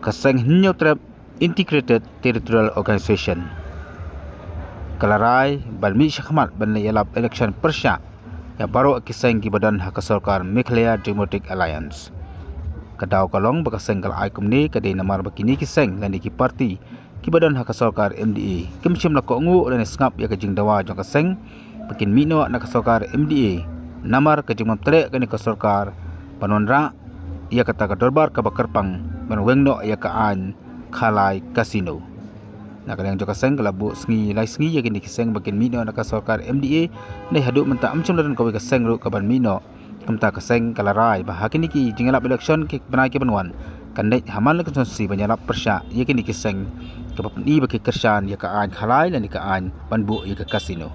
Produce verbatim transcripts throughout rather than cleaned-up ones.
Ka seng Hynñiewtrep Integrated Territorial Organization ka la rai ban mih shakhmat ban leit ïalap election pyrshah ïa baroh ki seng kiba don ha ka sorkar Meghalaya Democratic Alliance. Ka daw ka long ba ka seng ka la ai kumne ka dei namar ba kine ki seng lane ki parti kiba don ha ka sorkar M D A kim shym la kohnguh lane sngap ïa ka jingdawa jong ka seng ba kin mih noh na ka sorkar M D A namar ka jingbym treh kane ka sorkar ban wanrah ïa kata ka dorbar kaba kyrpang ban weng noh ïa ka aiñ khalai casino. Na ka liang jong ka seng ka la buh sngi lai sngi ïa kine ki seng ba kin mih noh na ka sorkar M D A, hynrei haduh mynta ym shym la don kawei ka seng ruh kaban mih noh. Kumta ka seng ka la rai ba ha kine ki jingïalap election ki bnai kiban wan, kan leit ha man la ka constituency ban ïalap pyrshah ïa kine ki seng kaba pyni ba ki kyrshan ïa ka aiñ khalai lane ka aiñ ban buh ïa ka casino.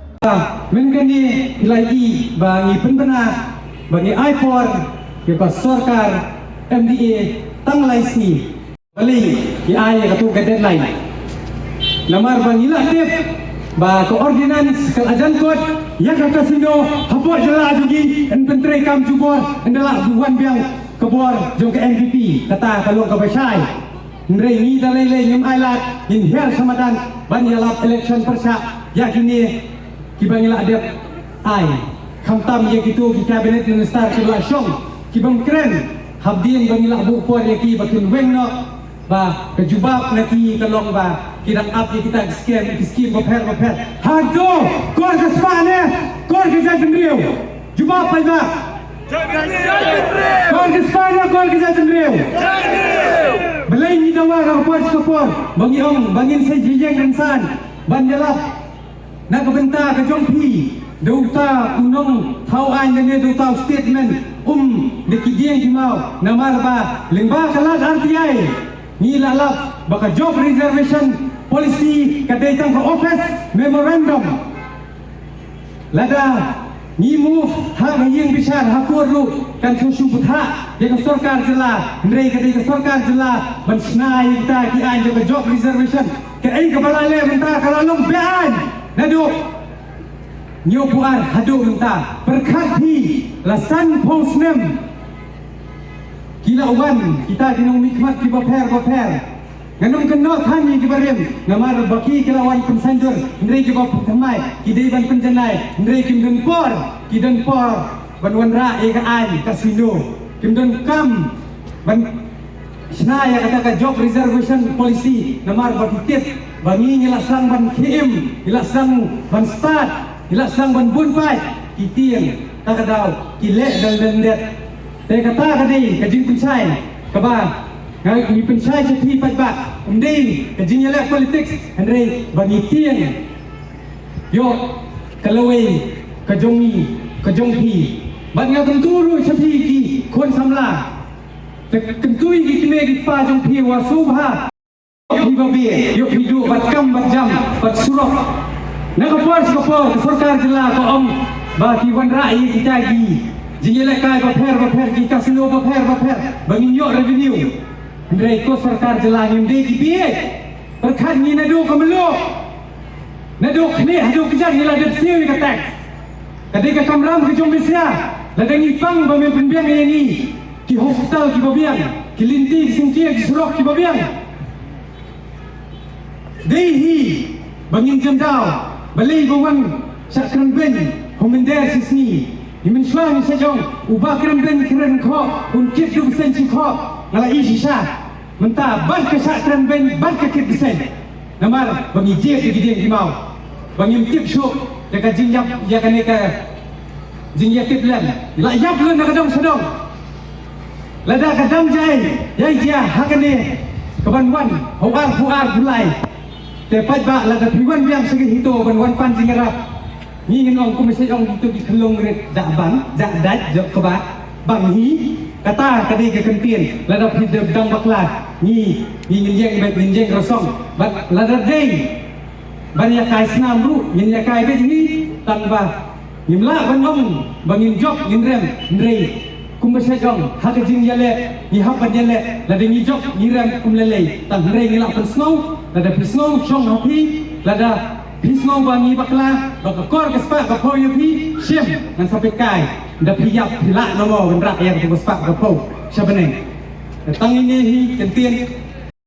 Mynta kane ki la ïohi ba ngi pynbna ba ngi ai por ïa ka sorkar M D A tang lai sngi. Balei ngi ai ïa katu ka deadline? Namar ba ngi la tip ba ka ordinance ka la jan kot ïa ka casino hapoh jylla jong ngi, yn pyntreikam jubor, yn da lah wan biang ka bor jong ka N P P, kata ka long kaba shai. Hynrei ngi da lei lei ngim ailad, ngin hiar sha madan ban ïalap election pyrshah ïa kine kiba ngi la dep ai. Khamtam ïa kitu ki cabinet minister kiba la shong, kibym kren, hapdeng ba ngi la buh por ïa ki ba kin weng noh ba ka jubab na ki ka long ba ki dang ap ïa kita ki skim, ki skim bapher bapher. Hato kor ka spah ne kor ka jaitbynriew? Jubab paidbah. Kor ka spah ne kor ka jaitbynriew? Balei ngi dawa ha ka por sha ka por ba ngi ong ba ngin sa ïeng rynsan ban ïalap na ka bynta ka jong phi? Da uta u nongthaw aiñ lane da uta u statement um da ki dieng ki maw, namar ba lyngba ka lad R T I ngi la lap ba ka job reservation policy ka dei tang ka office memorandum. Lada ngi move ha ka ïing bishar ha court ruh kan shu shu bthah ïa ka sorkar jylla, hynrei ka dei ka sorkar jylla ban shna ïa kita ki aiñ jong ka job reservation. Kaei kaba la leh mynta ka la long be-aiñ naduh hynñiewphew ar haduh mynta. Pyrkhat phi, la sanphew snem ki la wan kita ki nongmihkhmat kiba pher bapher. Ngan ym kynnoh than ïa kiba rim namar ba ki ki la wan pynsanjur, hynrei kiba pynthymmai ki dei ban pynjanai, hynrei kim don por, ki don por ban wanrah ïa ka aiñ casino. Kim don kam ban shna ïa kata ka job reservation policy namar ba ki tip ba ngi ngi la sdang ban khie im, ngi la sdang ban stad, ngi la sdang ban bun paid. Ki tieng ta ka daw ki leh dang dang det. Te kata ka dei ka jingpynshai kaba ngi pynshai sha phi paidbah, ym dei ka jingïaleh politics, hynrei ba ngi tieng ïoh ka lawei ka jong ngi ka jong phi. Bad nga kyntu ruh sha phi ki khun samla, te kyntu ïa ki kmie ki kpa jong phi wa sngewbha. Ïoh phi ba bieit, ïoh phi duh bad kam bad jam bad surok. Na ka por sha ka por ka sorkar jylla ka ong ba ki wanrah ïa kita ki jingïalehkai bapher bapher, ki casino bapher bapher ba ngin ïoh revenue. Hynrei ko sorkar jylla ngim dei ki bieit. Pyrkhat ngi naduh ka mluh, naduh khlieh haduh kjat ngi la dep siew ïa ka tax. Ka dei ka kamram ka jong bynriew. Lada ngi pang ba men pynbiang ïa ngi ki hospital kiba biang, ki lynti ki syngkien, ki surok kiba biang. Dei hi ba ngin jemdaw balei ba wan shah kren beiñ ha u mynder shisngi. Ngi mynshuwa ngi sa jong uba kren beiñ kren khoh un kit du bseiñ shi khoh. Nga la i shisha mynta bad ka shah kren beiñ bad ka kit bseiñ. Namar ba ngi jied ïa ki dieng ki maw, ba ngim tip shuh ïa ka jingïap ïa kane ka jingïatiplem. La ïap lut na ka dong sha dong. Lada ka dang jai ïa jia ha kane ka ban wan ha u arphew ar July. Te paidbah lada phi wan biang sha ka HITO ban wan pan jingïarap, ngi ngin ong kum sha ong kito ki khyllung rit, dak bang dak dait jok kaba bang hi. Kata ka dei ka kyntien. Lada phi dang bakla ngi, ngi ngin ïeng bad ngin ïeng rasong. Bad lada dei ban ïakai snam ruh ngin ïakai bad ngi, tang ba ngim lah ban ong ba ngin jop ngin rem. Hynrei kumba sha jong ha ka jingïaleh ngi hap ban ïaleh. Lada ngi jop ngi rem kum lei lei, tang hynrei ngi lah pynsngew. Lada phi sngew shong ha phi, lada phi sngew ba ngi bakla ba ka kor ka spah ka phew ïa phi, shim, ngan sa peit kai. Da phi ïap phi lah namo ban rah ïa ka spah ka phew sha bneng. Tang ine hi kyntien.